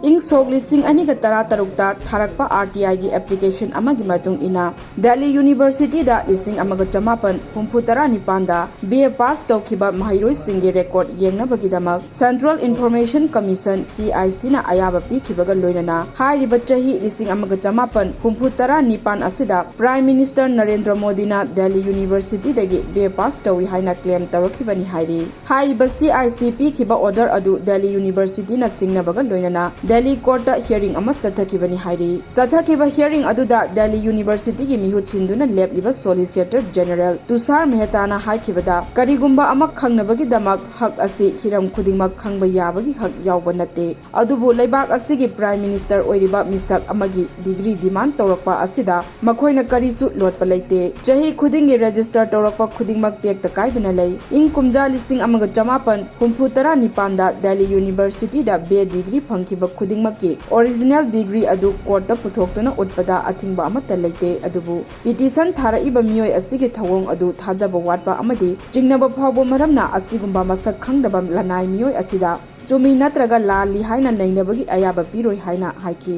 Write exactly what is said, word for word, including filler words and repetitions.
ꯏꯪ ꯁꯣꯛ ꯂꯤꯁꯤꯡ ꯑꯅꯤꯒ ꯇꯔꯥ ꯇꯔꯨꯛꯇ ꯊꯥꯔꯛꯄ ꯑꯥꯔ ꯇꯤ ꯑꯥꯏꯒꯤ ꯑꯦꯄ꯭ꯂꯤꯀꯦꯁꯟ ꯑꯃꯒꯤ ꯃꯇꯨꯡ ꯏꯟꯅ, ꯗꯦꯜꯂꯤ ꯌꯨꯅꯤꯚꯔꯁꯤꯇꯤꯗ ꯂꯤꯁꯤꯡ ꯑꯃꯒ ꯆꯃꯥꯄꯟ ꯍꯨꯝꯐꯨ ꯇꯔꯥ ꯅꯤꯄꯥꯟꯗ ꯕꯤ ꯑꯦ ꯄꯥꯁ ꯇꯧꯈꯤꯕ ꯃꯍꯩꯔꯣꯏꯁꯤꯡꯒꯤ ꯔꯦꯀꯣꯔꯗ ꯌꯦꯡꯅꯕꯒꯤꯗꯃꯛ central information commission, C I ꯁꯤꯅ ꯑꯌꯥꯕ ꯄꯤꯈꯤꯕꯒ ꯂꯣꯏꯅꯅ, ꯍꯥꯏꯔꯤꯕ ꯆꯍꯤ ꯂꯤꯁꯤꯡ ꯑꯃꯒ ꯆꯃꯥꯄꯟ ꯍꯨꯝꯐꯨ ꯇꯔꯥ ꯅꯤꯄꯥꯟ ꯑꯁꯤꯗ ꯄ꯭ꯔꯥꯏꯝ ꯃꯤꯅꯤꯁꯇꯔ ꯅꯔꯦꯟꯗ꯭ꯔ ꯃꯣꯗꯤꯅ ꯗꯦꯜꯂꯤ ꯌꯨꯅꯤꯚꯔꯁꯤꯇꯤꯗꯒꯤ ꯕꯤ ꯑꯦ ꯄꯥꯁ ꯇꯧꯏ ꯍꯥꯏꯅ ꯀ꯭ꯂꯦꯝ ꯇꯧꯔꯛꯈꯤꯕꯅꯤ ꯍꯥꯏꯔꯤ꯫ ꯍꯥꯏꯔꯤꯕ ꯁꯤ ꯑꯥꯏ ꯁꯤ ꯄꯤꯈꯤꯕ ꯑꯣꯔꯗꯔ ꯑꯗꯨ ꯗꯦꯜꯂꯤ ꯌꯨꯅꯤꯚꯔꯁꯤꯇꯤꯅ ꯁꯤꯡꯅꯕꯒ ꯂꯣꯏꯅꯅ ꯗꯦꯜꯂꯤ ꯀꯣꯔꯠꯇ ꯍꯤꯌꯔꯤꯡ ꯑꯃ ꯆꯠꯊꯈꯤꯕꯅꯤ ꯍꯥꯏꯔꯤ꯫ ꯆꯠꯊꯈꯤꯕ ꯍꯤꯌꯔꯤꯡ ꯑꯗꯨꯗ ꯗꯦꯜꯂꯤ ꯌꯨꯅꯤꯚꯔꯁꯤꯇꯤꯒꯤ ꯃꯤꯍꯨꯠ ꯁꯤꯟꯗꯨꯅ ꯂꯦꯞꯂꯤꯕ ꯁꯣꯂꯤꯁꯤꯇꯔ ꯖꯦꯅꯔꯦꯜ ꯇꯨꯁꯥꯔ ꯃꯦꯍꯇꯥꯅ ꯍꯥꯏꯈꯤꯕꯗ, ꯀꯔꯤꯒꯨꯝꯕ ꯑꯃ ꯈꯪꯅꯕꯒꯤꯗꯃꯛ ꯍꯛ ꯑꯁꯤ ꯍꯤꯔꯝ ꯈꯨꯗꯤꯡꯃꯛ ꯈꯪꯕ ꯌꯥꯕꯒꯤ ꯍꯛ ꯌꯥꯎꯕ ꯅꯠꯇꯦ꯫ ꯑꯗꯨꯕꯨ ꯂꯩꯕꯥꯛ ꯑꯁꯤꯒꯤ ꯄ꯭ꯔꯥꯏꯝ ꯃꯤꯅꯤꯁꯇꯔ ꯑꯣꯏꯔꯤꯕ ꯃꯤꯁꯛ ꯑꯃꯒꯤ ꯗꯤꯒ꯭ꯔꯤ ꯗꯤꯃꯥꯟꯗ ꯇꯧꯔꯛꯄ ꯑꯁꯤꯗ ꯃꯈꯣꯏꯅ ꯀꯔꯤꯁꯨ ꯂꯣꯠꯄ ꯂꯩꯇꯦ꯫ ꯆꯍꯤ ꯈꯨꯗꯤꯡꯒꯤ ꯔꯦꯖꯤꯁꯇꯔ ꯇꯧꯔꯛꯄ ꯈꯨꯗꯤꯡꯃꯛ ꯇꯦꯛꯇ ꯀꯥꯏꯗꯅ ꯂꯩ꯫ ꯏꯪ ꯀꯨꯝꯖꯥ ꯂꯤꯁꯤꯡ ꯑꯃꯒ ꯆꯃꯥꯄꯟ ꯍꯨꯝꯐꯨ ꯇꯔꯥ ꯅꯤꯄꯥꯟꯗ ꯗꯦꯜꯂꯤ ꯌꯨꯅꯤꯚꯔꯁꯤꯇꯤꯗ ꯕꯤ ꯑꯦ ꯗꯤꯒ꯭ꯔꯤ ꯐꯪꯈꯤꯕ ꯈꯨꯗꯤꯡꯃꯛꯀꯤ ꯑꯣꯔꯤꯖꯤꯅꯦꯜ ꯗꯤꯒ꯭ꯔꯤ ꯑꯗꯨ ꯀꯣꯔꯠꯇ ꯄꯨꯊꯣꯛꯇꯨꯅ ꯎꯠꯄꯗ ꯑꯊꯤꯡꯕ ꯑꯃꯠꯇ ꯂꯩꯇꯦ꯫ ꯑꯗꯨꯕꯨ ꯄꯤꯇꯤꯁꯟ ꯊꯥꯔꯛꯏꯕ ꯃꯤꯑꯣꯏ ꯑꯁꯤꯒꯤ ꯊꯧꯑꯣꯡ ꯑꯗꯨ ꯊꯥꯖꯕ ꯋꯥꯠꯄ ꯑꯃꯗꯤ ꯆꯤꯡꯅꯕ ꯐꯥꯎꯕ ꯃꯔꯝꯅ ꯑꯁꯤꯒꯨꯝꯕ ꯃꯁꯛ ꯈꯪꯗꯕ ꯂꯅꯥꯏ ꯃꯤꯑꯣꯏ ꯑꯁꯤꯗ ꯆꯨꯝꯃꯤ ꯅꯠꯇ꯭ꯔꯒ ꯂꯥꯜꯂꯤ ꯍꯥꯏꯅ ꯅꯩꯅꯕꯒꯤ ꯑꯌꯥꯕ ꯄꯤꯔꯣꯏ ꯍꯥꯏꯅ ꯍꯥꯏꯈꯤ꯫